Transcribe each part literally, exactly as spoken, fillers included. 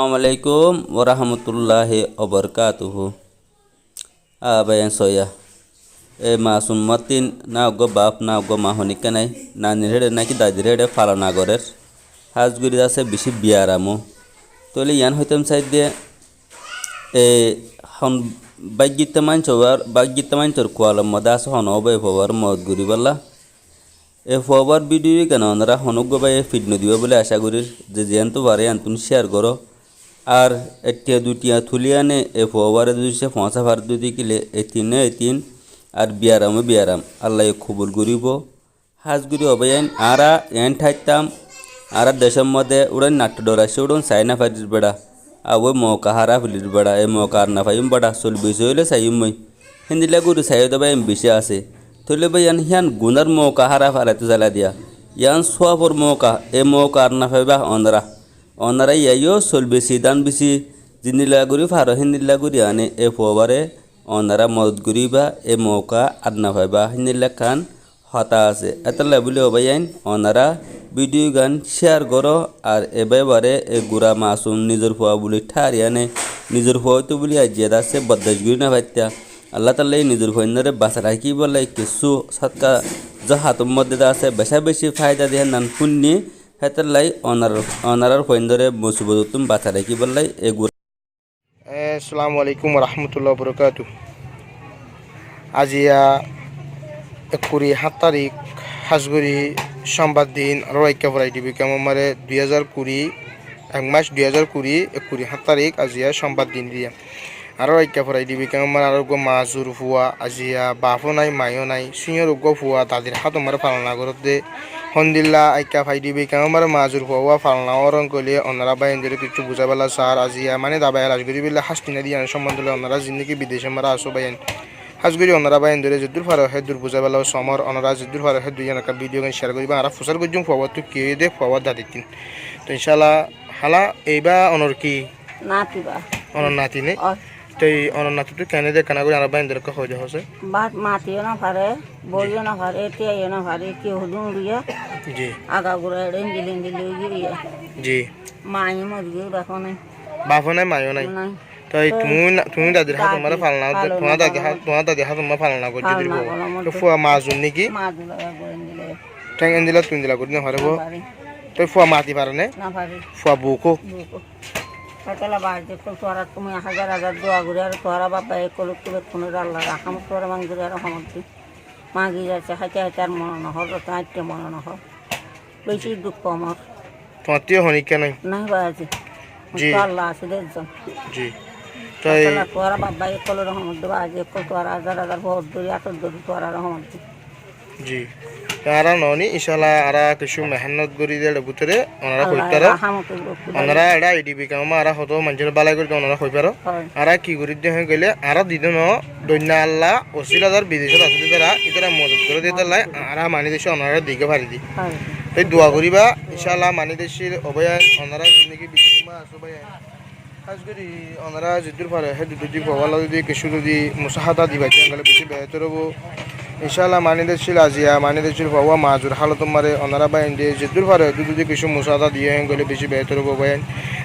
Assalamu alaikum warahmatulláhi wabarakátuhu. A báiyain soiya, e masum mottin na uggúa baf, na uggúa ma honikka nai, nanir héçe náki dadir héçe falana gorér. Hás gorí asé bicí biyaram ó. Tóile yián hoitám saidde, e hon bággitta maincór, bággitta maincór kualor modé asé hon óibo e fuabár modot goríbolla. E fuabár bídiyo gán onorá honóggua báiye fid nodibá bóli acá gorír, ze ziyántu faró yíanttún cíyar goró. Ar ettiya dutiya tulí ané e fuabáre zudi cé foóñsa fare zudi kíle, etin é etin, ar biyaram é biyaram, Allaye kobul goríbou. Hás gorí ó báiyain, añára eén tháitam, añára decór modé uçáin nattho dhor aiccé uçón saái nofarir beça. Awé mouka hára felir beça, e mouka ar nofaiyúm beça, solbesi óile saiyúm ói. Héndilla gorí saiyó de báiyain bicí asé. Tóile báiyain hían gunár mouka hára felaitó sailá diya. Yián sóafor mouka, e mouka ar nofaibá onorá. Onorá yíaiyó solbesi dán besi, zendilla gorí faró héndilla gorí ané e fuabáre onorá modot goríba, e mouka ar nofaibá héndilla ekkán hotá asé. Étolla bóli ó báiyain, onorá bídiyo gán cíyar goró, ar e báibaré e gura masum nizor fua bóli thári ané, nizor fua óito bóli aijja de asé boddac gorí nofaittá. Alla taalaye nizor fuaindóre basai rakíbolla kessú sódka zo hator modé de asé becá beci faida de hían fúinni, hétolla onorár, onorár fuaindóre musibotottún basai rakíbolla e gura. Assalamu alaikum warahmatulláhi wabarakátuhu. Aziya ekkuri háñt tarík, hás gorí cómbar din, añárar Aikkafurai tibi kemor mazé dui házar kuri, ek mac dui házar kuri, ekkuri háñt tarík, aziya cómbar din diya. Añárar Aikkafurai tibi kemor mazé añárar uggúa mazur fua, aziya bafó nai, maiyó nai, síñor uggúa fua dadir hátor mazé falana gorédde. Hondilla Aikkafurai tibi kemor mazé mazur fua uggúa falana óron goillé onorá báiyaindóre kessú buzáibolla saár, aziya mani daba elac goríbolla hás tin diyan cómbonde loi onorá zendilla ki bidecór mazé asó báiyain. Hás gorí onorá báiyaindóre zeddúr faró héddúr buzáibolla somor, onorá zeddúr faró héddúr yián ekkán bídiyo gán cíyar goríba, añára fusár goijjúm fuabáttu ki óiye de, fuabár dadittún. Toi incálla, hála, eibá onor ki? Nati ba. Onor nati né? Oi. Toi onor natittú kene de kená gorí añára báiyaindóre ekká hoói de hoóse. Bát matiyó nofaré, boiyó nofaré, tíaiyó nofaré, ki hodún uçiyé. Ji. Agagura eçé endilla endilla ói giyé. Ji. Maiyó mori giyé, bafó nai. Bafó nai, maiyó nai. Nai. Toi tuñí na-, tuñí dadir hátor mazé falana, tuáñr dadi há-, tuáñr dadi hátor mazé falana goijjó de. Falana goijjó de. Toi fua mazur né ki? Mazur, agagura endilla. Théng endilla tui endilla gorí nofaré bo? Nofaré. Toi fua mati faré né? Nofaré. Fua bukó? Bukó. Hétolla bái ókkol, tuáñrattú mui házar házar dua gorí, ar tuáñra baf bái ókkol ottú bekkúnore Allar rahámot tuáñra mangori ar rohomot di. Magi zaitó háite háite ar mone nohór, rota áitte mone nohór. Beci duk amar. Tuáñttú honikka nai? Nai bái, azi. Ji. Mottú Allah asé de ekzon. Ji. Hétolla tuáñra baf bái ókkolore rohomot di, bái ókkol tuáñra házar házar foór dóri, átor dóri tuáñra rohomot di. Ji. Te añára noóni, incálla añára kessú mehénnot gorí de, eçe bútore onorá hoi faró. Onorá eçe I D B kemor mazé añára hotó maincóre bálai gorí de, onorá hoi faró. Hoi. Añára ki gorí de hoi gele, añára dide no, doinna Alla, osíla dar bidecót asé de tará, ítara modot goré de tará, añára mani decót onoráre dikí fari di. Hoi. Te dua goríba, incálla mani decót, ó báiyain, onorá zendilla ki bidecót asó báiyain. Hás gorí onorá zeddúr faró, héddúr zodi fuabálla zodi kessú zodi musáhada di faijjó, engole beci behétor óibo. Incálla mani decíl aziya, mani decíl fuabá mazur hálotor mazé, onorá báiyainde zeddúr faró, héddúr zodi kessú musáhada diyó, engole beci behétor óibo báiyain.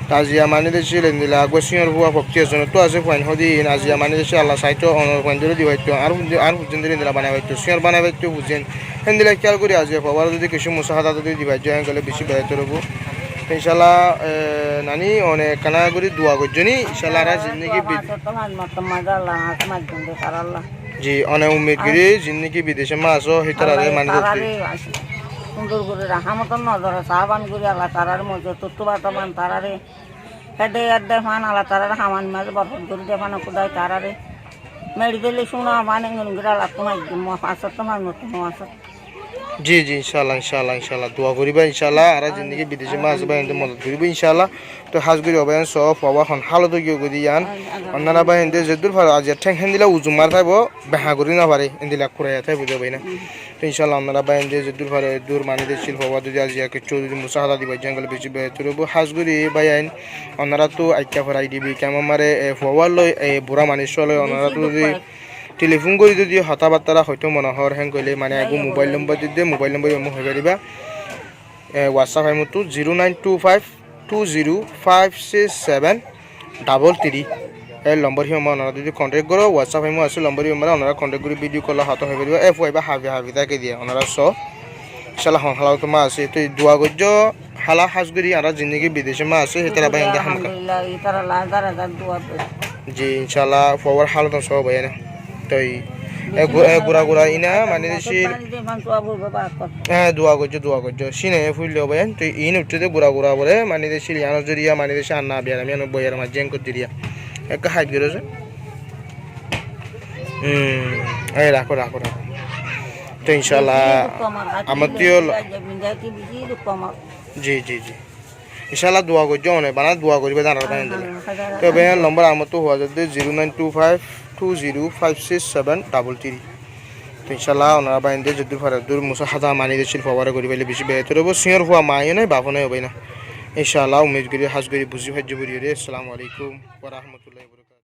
Te aziya mani decíl endilla uggúa síñor fua fokti ekzonottú asé, fuain hodin, aziya mani decíl Allah saitó, onor fuaindóre di faittó, ar fuain, ar fuain dóre endilla banai faittó, síñor banai faittó, fuain. Héndilla kéyal gorí aziya fuabáre zodi kessú musáhada zodi di faijjó, engole beci behétor óibo. Incálla, e, nani, one ekkána gorí dua goijjó ni, incálla añára zendilla ki bid-, ji, one ummid gorí zendilla ki bidecór mazé asó, hítarare mani dótti. Sundor gorí rahámotor nozore saában gorí Allah tarare mozot ottú báta man tarare. Hédde hédde fan Allah tarare haman mazé borkot gorí de fan Kudai tarare. Meri dile cúna fan engori gorí Allah ttu maijjum, mo fañs ottó fan motto mo asé. Ji, ji, incálla, incálla, incálla. Dua goríba, incálla. Añára zendilla ki bidecór mazé asé báiyainde modot goríbo, incálla. Te hás gorí ó báiyain só, fuabá hon hálot ói giyé goi de yián. Onorá báiyainde zeddúr faró, aziya théng héndilla uzu mari táibo, beha gorí nofaré, héndilla kuraiya táibo de báiyain. Te incálla onorá báiyainde zeddúr faró, héddúr mani decíl fuabá zodi aziya kessú zodi musáhada di faijjó, engole beci behétor óibo. Hás gorí báiyain, onoráttu Aikkafurai I D B kemor mazé, e, fuabá loi, e, burá manúic loi, onoráttu zodi telifón gorí zodi hotábattára hoitó mone hoór, héen goillé mani eggúa mobail nombor di de, mobail nombor di hoi faribá. E, WhatsApp aimottu zero nine two five two zero five six seven double three. E lombor híba onora zodi kontek goró, WhatsApp híba asé, lombor híba onora kontek gorí video call hotá hoi faribá. E fua ibá hafi hafi táke de, onora só. Inshallah, hon halot ma asé, toi dua goijjó, hala hás gorí, añára zindegi bidece ma asé, hétara bái ende ham ka. Alhamdulillah, ítara lá dar dar dua goijjó. Ji, inshallah, fuabar halot só bái ene. Toi e gu-, e gura gura ina mani decíl. E, dua goijjó, dua goijjó. Sine e fuille bái, toi in uttú de gura gura bore, mani decíl, iyan zoriya, mani decíl, anna biyar, ami anu boyar ma jeng kor diriya. Ekka hait goro se. Hmm, e rakó, rakó, rakó. Toi inshallah, amar tiyo lo-, ji, ji, ji. Inshallah, dua goijjó one, bana dua goríba de añárar bái endilla. Toi bái, lombor amar tu hua zar de zero nine two five two zero five six seven double three. Toi inshallah, onora bái ende zoddur fare dur musa hada mani decíl fuabare gorí faile beci behetor óibo. Siñor fua ma iyó nai, bafó nai, ó bái na. Inshallah, umid gorí, hás gorí buzí faijjó buri re. Assalamu alaikum wa rahmatullahi wa barakatuhu.